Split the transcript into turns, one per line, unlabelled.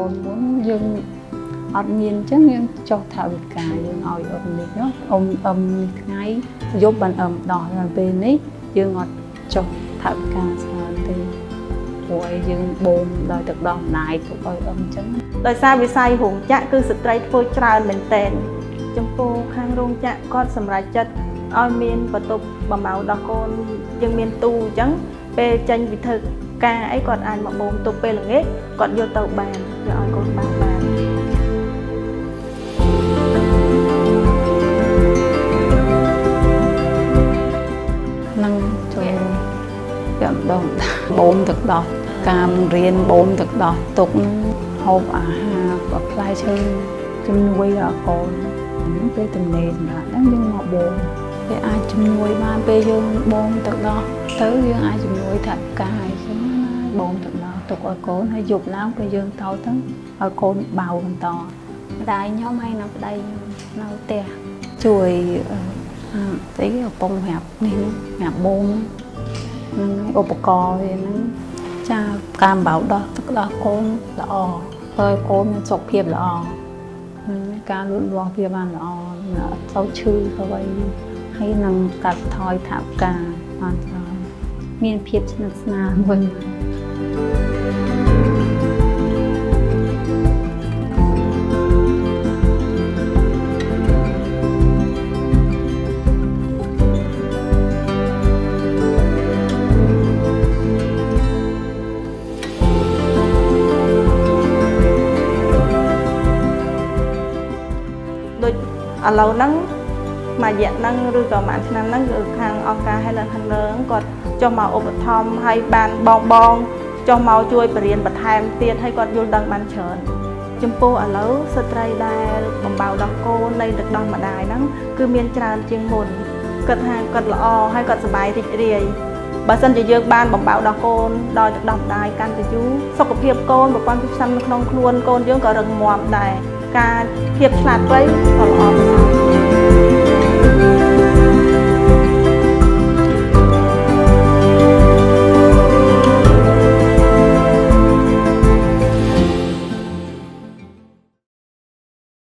ូនមុនយើងអត់មានអញ្ចឹងយើងចុះថវិកាយើងឲ្យអ៊ំនេះនោះអ៊ំអឹមនេះថ្ងៃយប់បានអឹមដោះដល់ពេលនេះយើងអត់ចុះថវិកាច្រើនទេព្រោះអីយើងបូមដោយទឹកដោះម្ដាយទុកឲ្យអ៊ំអញ្ចឹង
ដោយសារវិស័យរោងចក្រគឺស្ត្រីធ្វើច្រើនមែនទែនចំពោះខាងរោងចក្រគាត់សម្រេចចិត្តឲ្យមានបន្ទប់បំបៅដោះកូនយើងមានទូអញ្ចឹងពេលចេញវិធ្វើការអីគាត់អាចមកបូមទុកពេលល្ងាចគាត់យកទៅបានយកឲ្យកូនបានបាន
នឹងចូលវគ្គម្ដងបូមទឹកដោះការបង្រៀនបូមទឹកដោះទុកហ្នឹងហូបអាហារផ្លែឈើជំនួយដល់កូនហ្នឹងពេលទំនេរសម្រាប់ហ្នឹងយើងមកបូមវាអាចជំនួយបានពេលយើងបូមទឹកដោះទៅយើងអាចជំនួយថវិកាអញ្ចឹងណាបូមទឹកដោះទុកឲ្យកូនហើយយប់ឡើងពេលយើងទៅទៅឲ្យកូនបៅបន្តម្ដាយខ្ញុំហើយនៅប្តីខ្ញុំនៅផ្ទះជួយអឺស្អីគេកំពុងប្រាប់នេះប្រាប់បូមហ្នឹងហើយឧបករណ៍វាហ្នឹងចាការបំបៅដោះទឹកដោះកូនល្អធ្វើឲ្យកូនមានសុខភាពល្អហ្នឹងហើយការលូតលាស់វាបានល្អអត់សូវឈឺសូវអីហើយនឹងកាត់ថយថវិកាបានច្រើនមានភាពស្និទ្ធស្នាលវិញ
ដូចឥឡូវហ្នឹងមួយរយៈហ្នឹងឬក៏មួយឆ្នាំហ្នឹងគឺខាងអង្គការ Helen Keller គាត់ចុះមកឧបត្ថម្ភហើយបានបងបងចុះមកជួយបរៀនបន្ថែមទៀតហើយគាត់យល់ដឹងបានច្រើនចំពោះឥឡូវស្ត្រីដែលបំបៅដោះកូននៃទឹកដោះម្ដាយហ្នឹងគឺមានច្រើនជាងមុនគាត់ថាគាត់ល្អហើយគាត់សប្បាយរីករាយបើសិនជាយើងបានបំបៅដោះកូនដោយទឹកដោះម្ដាយកាន់តែយូរសុខភាពកូនប្រព័ន្ធភាពស៊ាំនៅក្នុងខ្លួនកូនយើងក៏រឹងមាំដែរការភាពឆ្លាតវៃក៏ល្អប្រ